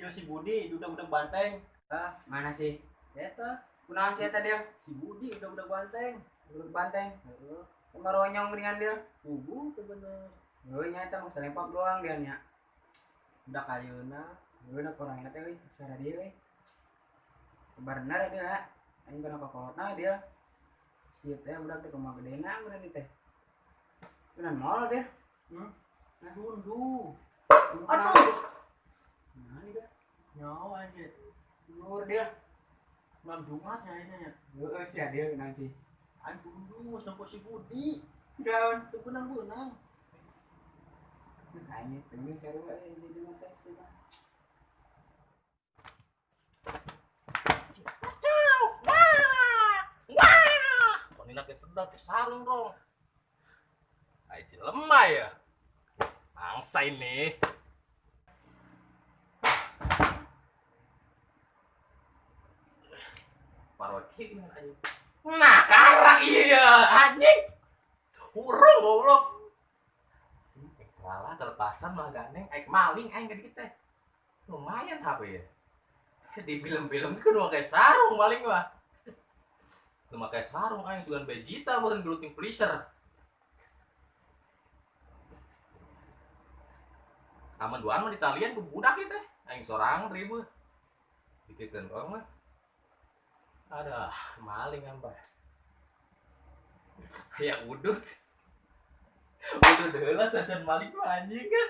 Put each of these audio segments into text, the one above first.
Dia si Budi udah banteng. Ah, mana sih? Eta. Kunaon sih eta dia? Si Budi udah banteng. Udah banteng. Heeh. Meronyong dengan dia. Kubu teu bener. Heuh nya eta mah salempak doang dia nya. Udah kayeuna. Heuh na kurang teh euy, suara dia euy. Bener dia lah. Aing kana pakolotna dia. Sieu teh budak teh kumaha gedena bener teh. Kunaon moal dia? Nah, tunduh. Aduh. Nah, dia. Nyawa anjir. Nur dia. Malam Jumat nya ayeuna nya. Heuh sia dia kunaon sih? Aing tunduh nempo si Budi. Daun teu beunang-beunang. Aing teu sarua euy di dieu teh sih. Kacau. Wah. Wah. Panina ke sedang ke sarung dong. Ai jelema ya. Bangsa ini. Paroki anjing. Nah, karak iya anjing. Hurung goblok. Kalah terlepasan malah gandeng aing maling aing ka dieu teh. Lumayan HP ya. Di film-film kudu make sarung maling mah. Kudu make sarung aing sugan Vegeta meureun geluting freezer. Aman duaan mah ditalian ku budak ieu teh. Aing sorang ribu. Dikeun urang mah. Aduh, maling ambah. Ya udut. Udut heula sajan maling mah anjing kan.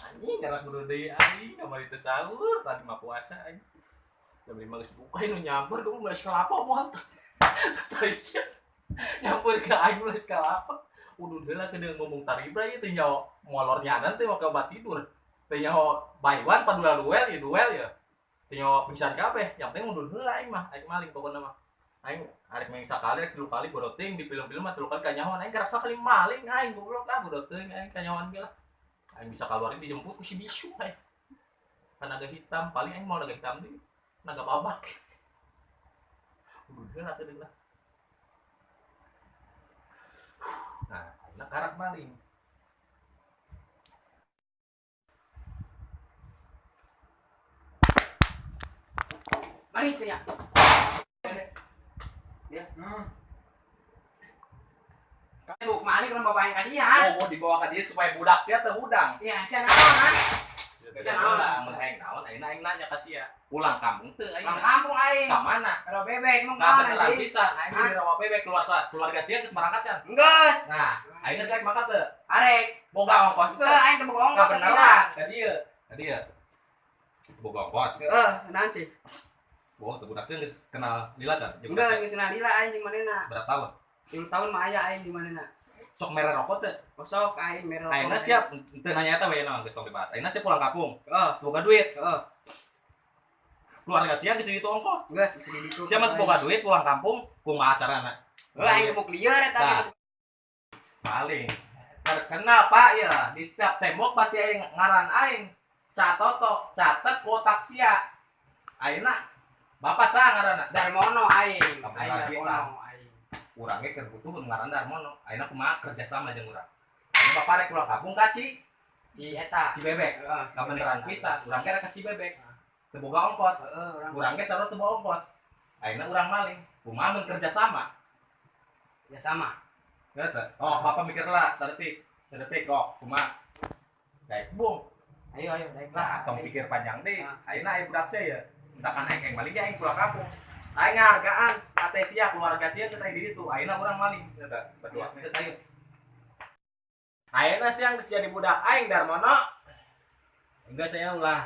Anjing karena kudu deui anjing kamari teu sahur, tadi mah puasa anjing. Jam 5 geus buka nu nyamper geus mulai kalapa moal. Tadi nyamper ke aing mulai kalapa. Udut heula kedeung ngomong taribra ieu teh nyaho molor nyadan teh make obat tidur. Teh nyaho by one pa duel ya duel ya. Teh nyaho pingsan kabeh, yang penting udut heula aing mah, aing maling pokona mah. Aing arek main sakali rek 3 kali bodoh teuing di film-film mah 3 kali kanyahoan aing kerasa kali maling aing goblok ah bodoh teuing aing kanyahoan ge lah. Aing bisa keluarin dijemput ku si bisu aing. Kan naga hitam, paling aing mau naga hitam deui. Naga babak. Udut heula teh lah. Nah, ayeuna karak maling. Maling sih ya. Ya. Kau maling kan bawa ka dia. Oh, dibawa ka dia supaya budak sia teu hudang. Iya, sia naon ah. Sia naon lah, mun hayang naon ayeuna aing nanya ka sia. Pulang kampung teu aing. Pulang kampung aing. Ka mana? Ka Rawa Bebek emang ka mana? Beneran bisa, aing di Rawa Bebek keluarga sia geus marangkat can. Geus. Nah, ayeuna sia mangkat teu? Arek. Boga ongkos teu? Aing teu boga ongkos. Ka beneran ka dieu. Ka dieu. Boga ongkos. Heeh, naon sih? Boh, teu budak sia geus kenal lila can? Enggak, geus kenal lila aing jeung manehna. Berapa tahun? 3 tahun mah aya aing di manehna. Sok mere rokok teu? Oh, sok aing mere rokok. Ayeuna siap teu nanya eta we naon geus tong dibahas. Ayeuna siap pulang kampung. Heeh, boga duit. Heeh. Keluarga sia geus di ditu ongkos. Geus di ditu. Sia mah boga duit pulang kampung kumaha carana? Heuh, aing gebuk lieur eta. Paling terkenal Pak ya, di setiap tembok pasti aing ngaran aing. Catoto, catet kotak sia. Ayeuna Bapak sah ngaranna? Darmono aing. Aing Darmono aing. Urang ge keur butuh ngaran Darmono. Ayeuna kumaha kerja sama jeung urang. Ayeuna bapak rek pulang kampung ka Ci. Ci eta. Ci Bebek. Heeh, kabeneran pisan. Urang ge rek ka Ci Bebek. Teu boga ongkos. Heeh, urang ge sarua teu boga ongkos. Ayeuna urang maling. Kumaha mun kerja sama? Ya sama. Gitu. Oh, bapak mikir lah sadetik. Sadetik kok kumaha. Daek bung. Ayo ayo daek lah. Tong pikir panjang deui. Ayeuna aya budak sia ya. Entahkan aing yang maling aing pulang kampung. Aing ngahargaan ate sia keluarga sia geus aing di ditu. Ayeuna urang maling. Eta berdua geus ayo. Ayeuna sia geus jadi budak aing Darmono. Geus aya ulah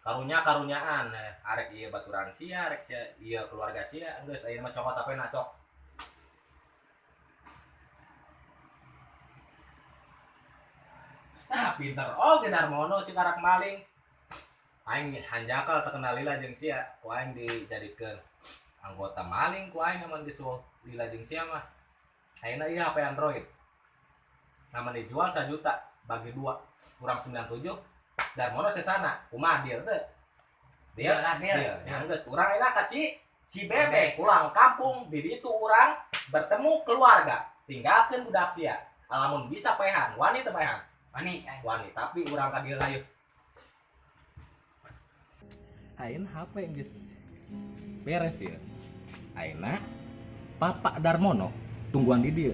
karunya-karunyaan. Arek ieu baturan sia, arek sia ieu keluarga sia, geus ayeuna mah cokot apena sok. Nah, pinter oge Darmono si karak maling. Aing hanjakal terkenal lila jeung sia, ku aing dijadikeun anggota maling ku aing amun geus lila jeung sia mah. Ayeuna ieu HP Android. Lamun dijual 1 juta bagi 2 kurang 97. Darmono sesana, kumaha deal teu? Deal lah deal. Ya geus urang ayeuna ka Ci Cibebek pulang kampung di ditu urang bertemu keluarga, tinggalkeun budak sia. Lamun bisa paehan, wani teu paehan? Wani, wani, tapi urang ka dieu lah yeuh. Ayeuna HP geus beres ya. Ayeuna Bapak Darmono tungguan di dieu.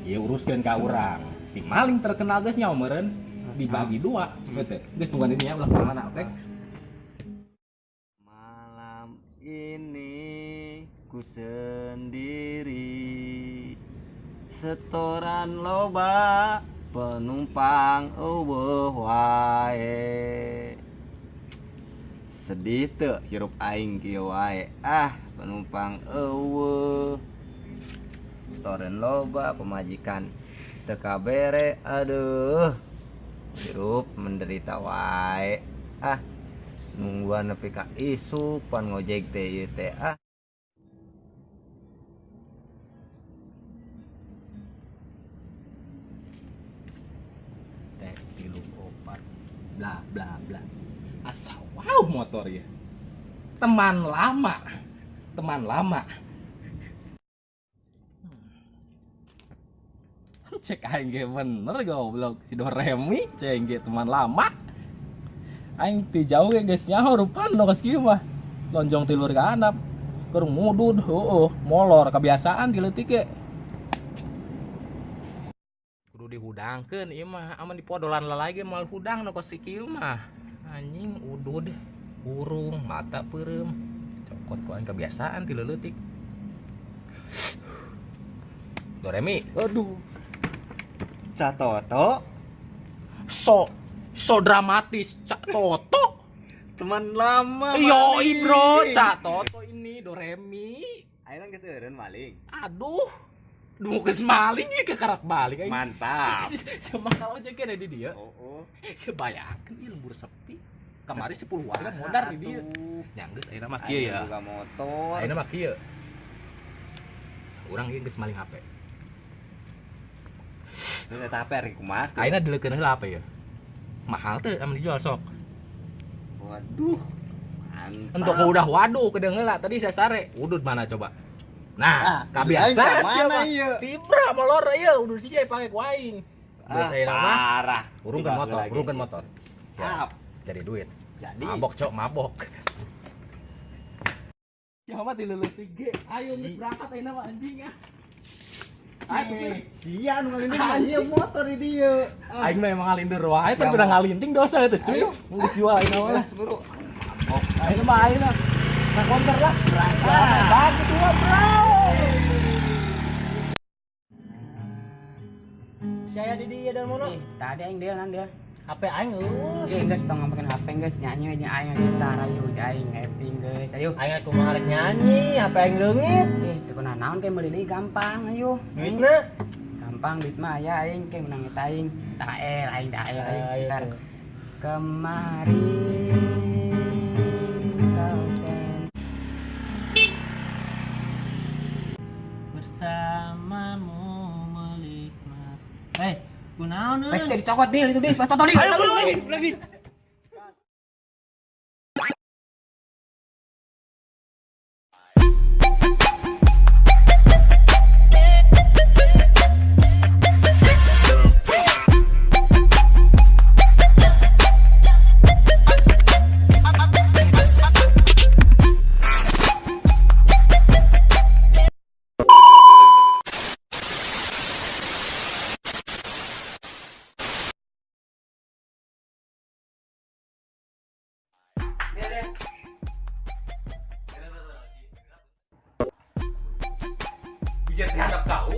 Ieu uruskeun ka urang. Si maling terkenal geus nyaho meureun dibagi dua, gitu. Geus tungguan di dieu ulah ka mana, oke? Malam ini ku sendiri, setoran loba penumpang eueuh wae. Sedih teu hirup aing kieu wae. Ah, penumpang eueuh. Setoran loba pemajikan teu kabere, aduh. Hirup menderita wae. Ah, nungguan nepi ka isuk pan ngojek teh ieu teh ah. Teh tilu opat bla bla bla. Asa wow motor ya. Teman lama. Teman lama. Cek aing ge bener goblok si Doremi ceng ge teman lama. Aing ti jauh ge geus nyaho rupan lo geus kieu mah. Lonjong tilur ka handap. Keur ngudud heueuh molor kebiasaan di leutik ge. Kudu dihudangkeun ieu mah amun dipodolan lalai ge moal hudang nu kos kieu mah. Anjing udud urung mata peureum. Cokot ku aing kebiasaan ti leutik. Doremi, aduh. Cak Toto. So dramatis Cak Toto. Teman lama. Yoi bro, Cak Toto ini Doremi. Ayeuna geus eureun maling. Aduh. Duh geus maling ieu kekarak balik aing. Mantap. Semakal aja kene di dieu. Oh, oh. Sebayangkeun ieu lembur sepi. Kamari 10 warga modar di dieu. Nya geus ayeuna mah kieu ya. Boga motor. Ayeuna mah kieu. Urang ieu geus maling HP. Ini eta HP ari kumaha? Ayeuna dileukeun heula HP ya. Mahal teu amun dijual sok. Waduh. Mantap. Entok udah waduh kedeung heula tadi saya sare. Udud mana coba? Nah, kebiasaan mana ieu? Tibra molor ieu udud si pake ku aing. Ah, parah. Urungkeun motor, urungkeun motor. Ya, jadi duit. Jadi. Mabok cok, mabok. Ya mah dileuleut ge. Ayo geus berangkat ayeuna mah anjing ah. Ayo, sia nu ngalinting mah ieu motor di dieu. Aing mah emang ngalindur wae, tapi udah ngalinting dosa itu cuy. Geus jual ayeuna mah. Bro. Ayeuna mah ayeuna. Nah, konter lah. Berangkat. Bagi dua, bro. Saya di dieu Darmono. Tadi aing deal nan dia. HP aing eueuh. Ih, geus tong ngapakeun HP geus nyanyi we aing gitar ayo aing happy geus. Ayo. Aing kumaha rek nyanyi, HP aing leungit. Ih, teu kunaon naon ke meuli deui gampang ayo. Duitna? Gampang duit mah aya aing ke menang eta aing. Dael aing dael aing gitar. Kemarin kau kan bersamamu menikmat. Hei, kunaon euy? Pasti dicokot deal itu deal, pas toto deal. Ayo pulang lagi. Biar dihadap kau.